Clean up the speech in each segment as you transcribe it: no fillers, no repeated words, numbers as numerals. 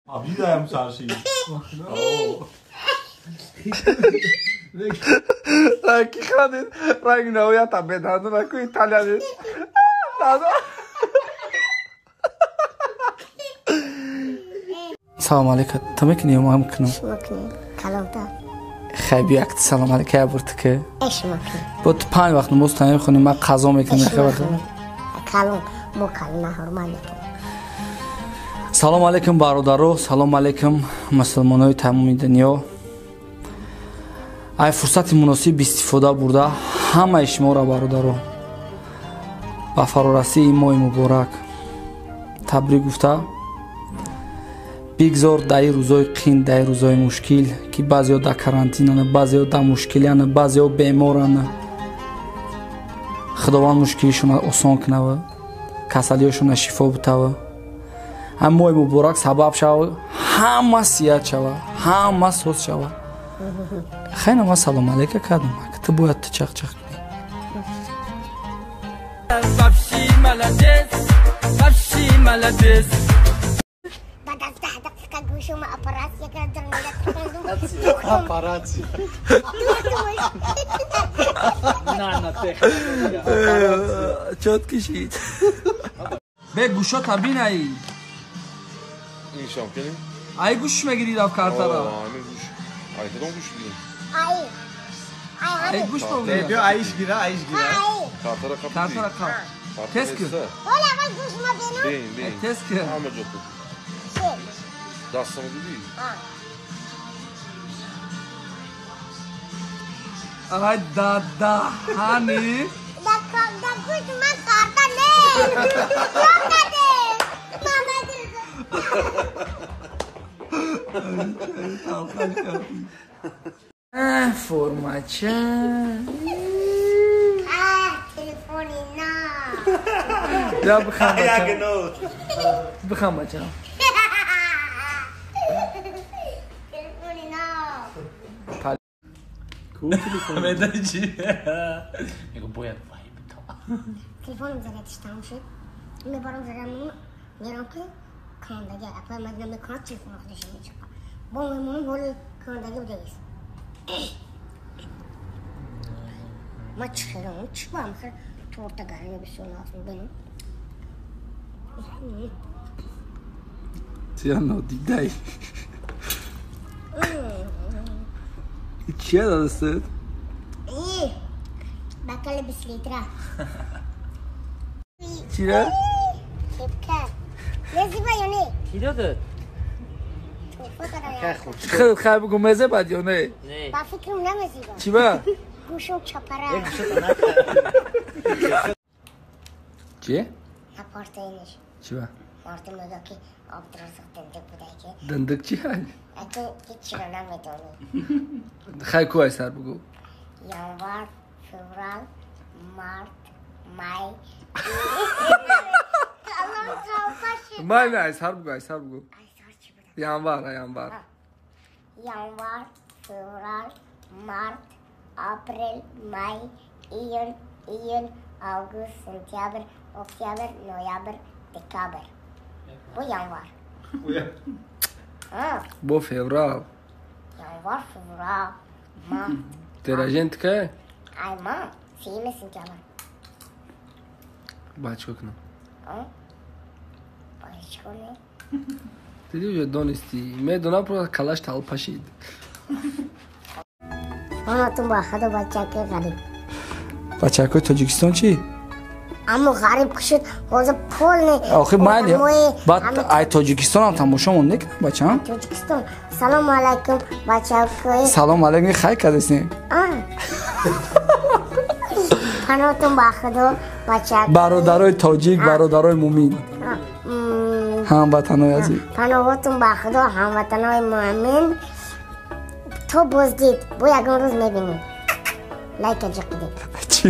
Абидаям сарши. Ки хандид? Ранг навоята беданду наку италиянид. Салом алейка. Ту мекунӣ ё ман кунам? Хай, бия якта салом алейка я бурту ки. Бо ту панҷ вақт намоз та мехонӣ, ман қазо мекунам. Калон, мо калона ҳурмат мекунем. Салом алейкум, бародаро, салом алейкум, мусулмонои тамоми дунё. Ай фурсати муносиб истифода бурда ҳамаи шуморо, бародаро, ба фарорасии моҳи муборак табрик гуфта, бигзор дар ин рӯзои қин, дар ин рӯзои мушкил, ки баъзеҳо дар карантинанд, баъзеҳо дар мушкилианд, баъзеҳо беморанд, Худованд мушкилишонро осон кунава, касалиҳошонро шифо бутава. Ҳам моҳи муборак сабаб шава ҳама сиҳат шава, ҳама соз шава. Хайна, ман салом алейка кардам, ту бояд ту чақ-чақ кунӣ. Вообще молодец, вообще молодец. Баъд аз 10 дақиқа гӯшума оператсия кардам. Оператсия. Чот кишид. Бе гӯшота бинаи. Иншам кунем? Ай гӯш мегирӣ рафт картара. Ами гӯш. Ай кадом гӯш гирем? Ай. Ай гӯш мегирӣ. Биё айш гира, айш гира. Картара қап. Картара қап. Тез кун. Ола, аввал гӯшма бинам. Бин, бин. Тез кун. Ҳама ҷо кун. Дастамро дидӣ? Ай дадаҳани. Да гӯш ман карта нест. Ёкаде. Мама. Формача. Телефони на. Я бихам бачам. Бихам бачам. Телефони на. Медонӣ чӣ? Мегӯ бояд вай бито. Телефоном зарядиш тамом шуд. Мебарам заряд мерам ки кандаги апай мадина мекунад, телефон худаш мечапа. Бо мемонам, ҳоли кандаги будагист. Ма чӣ хелам, чӣ бам хел торта гарми бисёр нафм бинам. Тия нодидай. Чия дастат? И бакали 20 литра. Чира? Кепка. Мезиба ё не? Кӣ додад? Худат хай бугу, мезебад ё не? Ба фикрам, намезиба. Чӣ ба? Гӯшум чапара. Чие? Апортаиниш. Чӣ ба? Мардум мега ки Абдураззоқ дандик будаки. Дандик чӣ ҳай? Аки ҳечиро намедонӣ. Хай ку, ай сар бугу. Январ, феврал, март, май. Май не, ай сар бугу, ай сар бугу. Ай сар чӣ буда? Январ, январ. Январ, феврал, март, апрел, май, июн, июл, август, сентябр, октябр, ноябр, декабр. Бо январ. Бо феврал. Январ, феврал, март. Деражент кай? Ай ма, 3 сентябр. Баъд чикор кунам? Баъд чикор не? Дидӣ, уже донистӣ. Медонам, просто калаш талпашид. Онатун ба худо, бачаки ғариб. Бачакҳои Тоҷикистон чӣ? Аммо ғариб шуд, ҳозир полный. Охи майли, баъд ай Тоҷикистонам тамошомон некунам, бачам. Тоҷикистон, салому алайкум, бачакҳои. Салому алайкум, хай кардесем. Паноҳтун ба худо, бачак. Бародарои тоҷик, бародарои мумин, ҳамватанои азиз. Паноҳотун ба худо, ҳамватанои муъмин. То боздид, бо ягон рӯз мебинем. Лайка ҷиқидед. Чӣ?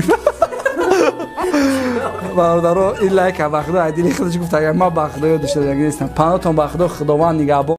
Бародаро, ин лайка ба худо ай дили худаш гуфт, агар ман ба худо ёд дошта нестам. Паноҳтон ба худо, Худованд нигаҳбон.